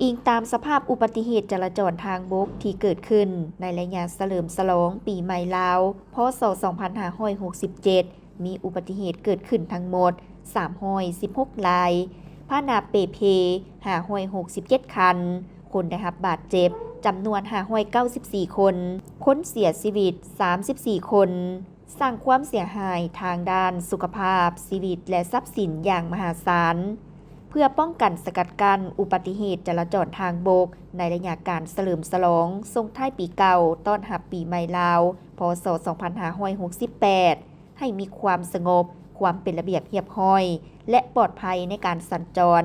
ອີງຕາມສະພາບອຸບັດຕິເຫດຈະລາຈອນທາງບົກທີ່ເກີດຂຶ້ນໃນໄລຍະສະເຫຼີມສະຫຼອງປີໃໝ່ລາວ ພ.ສ. ສອງພັນຫ້າຮ້ອຍຫົກສິບເຈັດ ມີອຸບັດຕິເຫດເກີດຂຶ້ນທັງໝົດສາມຮ້ອຍສິບຫົກລາຍ, ພາຫະນະເປ່ເພຫ້າຮ້ອຍຫົກສິບເຈັດຄັນ, ຄົນໄດ້ຮັບບາດເຈັບຈຳນວນຫ້າຮ້ອຍເກົ້າສິບສີ່ຄົນ, ຄົນເສຍຊີວິດສາມສິບສີ່ຄົນ. ສ້າງຄວາມເສຍຫາຍທາງດ້ານສຸຂະພາບ, ຊີວິດ ແລະ ຊັບສິນຢ່າງມະຫາສານ. ເພື່ອປ້ອງກັນສະກັດກັ້ນອຸບັດຕິເຫດຈະລາຈອນທາງບົກ ໃນໄລຍະການສະເຫຼີມສະຫຼອງສົ່ງທ້າຍປີເກົ່າ ຕ້ອນຮັບປີໃໝ່ລາວ ພ.ສ. ສອງພັນຫ້າຮ້ອຍຫົກສິບແປດ ໃຫ້ມີຄວາມສະຫງົບ, ຄວາມເປັນລະບຽບຮຽບຮ້ອຍ ແລະ ປອດໄພໃນການສັນຈອນ,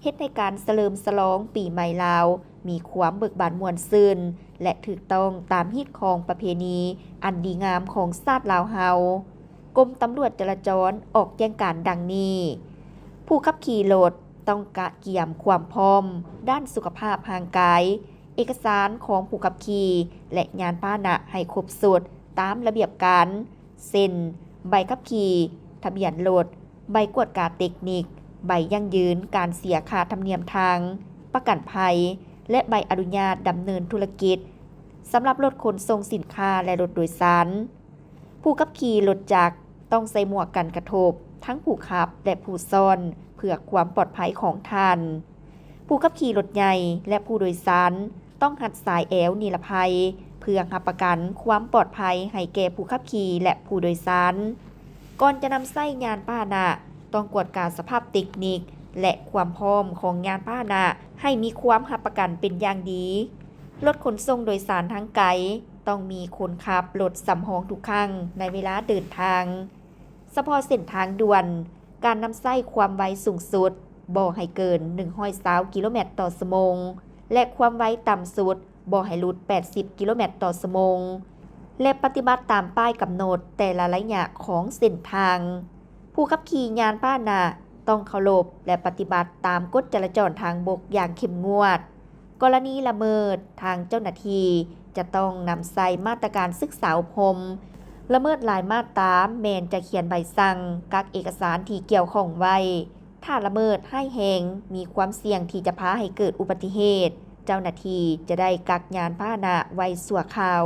ເຮັດໃຫ້ການສະເຫຼີມສະຫຼອງປີໃໝ່ລາວ ມີຄວາມເບີກບານມ່ວນຊື່ນ ແລະ ຖືກຕ້ອງຕາມຮີດຄອງປະເພນີອັນດີງາມຂອງຊາດລາວເຮົາ. ກົມຕຳຫຼວດຈະລາຈອນອອກແຈ້ງການດັ່ງນີ້: ຜູ້ຂັບຂີ່ລົດຕ້ອງກະກຽມຄວາມພ້ອມດ້ານສຸຂະພາບຮ່າງກາຍ, ເອກະສານຂອງຜູ້ຂັບຂີ່ ແລະ ຍານພາຫະນະໃຫ້ຄົບຊຸດຕາມລະບຽບການ ເຊັ່ນ ໃບຂັບຂີ່, ທະບຽນລົດ, ໃບກວດກາເຕັກນິກ, ໃບຢັ້ງຢືນການເສຍຄ່າທຳນຽມທາງ, ປະກັນໄພ ແລະ ໃບອະນຸຍາດດຳເນີນທຸລະກິດ ສຳລັບລົດຂົນສົ່ງສິນຄ້າ ແລະ ລົດໂດຍສານ. ຜູ້ຂັບຂີ່ລົດຈັກຕ້ອງໃສ່ໝວກກັນກະທົບ ທັງຜູ້ຂັບ ແລະ ຜູ້ຊ້ອນ ເພື່ອຄວາມປອດໄພຂອງທ່ານ. ຜູ້ຂັບຂີ່ລົດໃຫຍ່ ແລະ ຜູ້ໂດຍສານ ຕ້ອງຮັດສາຍແອວນິລະໄພ ເພື່ອຮັບປະກັນຄວາມປອດໄພໃຫ້ແກ່ຜູ້ຂັບຂີ່ ແລະ ຜູ້ໂດຍສານ. ກ່ອນຈະນຳໃຊ້ຍານພາຫະນະ, ຕ້ອງກວດກາສະພາບເຕັກນິກ ແລະ ຄວາມພ້ອມຂອງຍານພາຫະນະໃຫ້ມີຄວາມຮັບປະກັນເປັນຢ່າງດີ. ລົດຂົນສົ່ງໂດຍສານທາງໄກ ຕ້ອງມີຄົນຂັບລົດສຳຮອງທຸກຄັ້ງໃນເວລາເດີນທາງ. ສະເພາະເສັ້ນທາງດ່ວນ, ການນຳໃຊ້ຄວາມໄວສູງສຸດບໍ່ໃຫ້ເກີນໜຶ່ງຮ້ອຍຊາວກິໂລແມັດຕໍ່ຊົ່ວໂມງ ແລະ ຄວາມໄວຕ່ຳສຸດບໍ່ໃຫ້ຫຼຸດແປດສິບກິໂລແມັດຕໍ່ຊົ່ວໂມງ ແລະ ປະຕິບັດຕາມປ້າຍກຳນົດແຕ່ລະໄລຍະຂອງເສັ້ນທາງ. ຜູ້ຂັບຂີ່ຍານພາຫະນະຕ້ອງເຄົາລົບ ແລະ ປະຕິບັດຕາມກົດຈະລາຈອນທາງບົກຢ່າງເຂັ້ມງວດ. ກໍລະນີລະເມີດ, ທາງເຈົ້າໜ້າທີ່ຈະຕ້ອງນຳໃຊ້ມາດຕະການສຶກສາອົບຮົມ. ລະເມີດຫຼາຍມາດຕາແມ່ນຈະຂຽນໃບສັ່ງກັກເອກະສານທີ່ກ່ຽວຂ້ອງໄວ້. ຖ້າລະເມີດຮ້າຍແຮງ, ມີຄວາມສ່ຽງທີ່ຈະພາໃຫ້ເກີດອຸບັດຕິເຫດ. ເຈົ້າໜ້າທີ່ຈະໄດ້ກັກຍານພາຫະນະໄວ້ຊົ່ວຄາວ.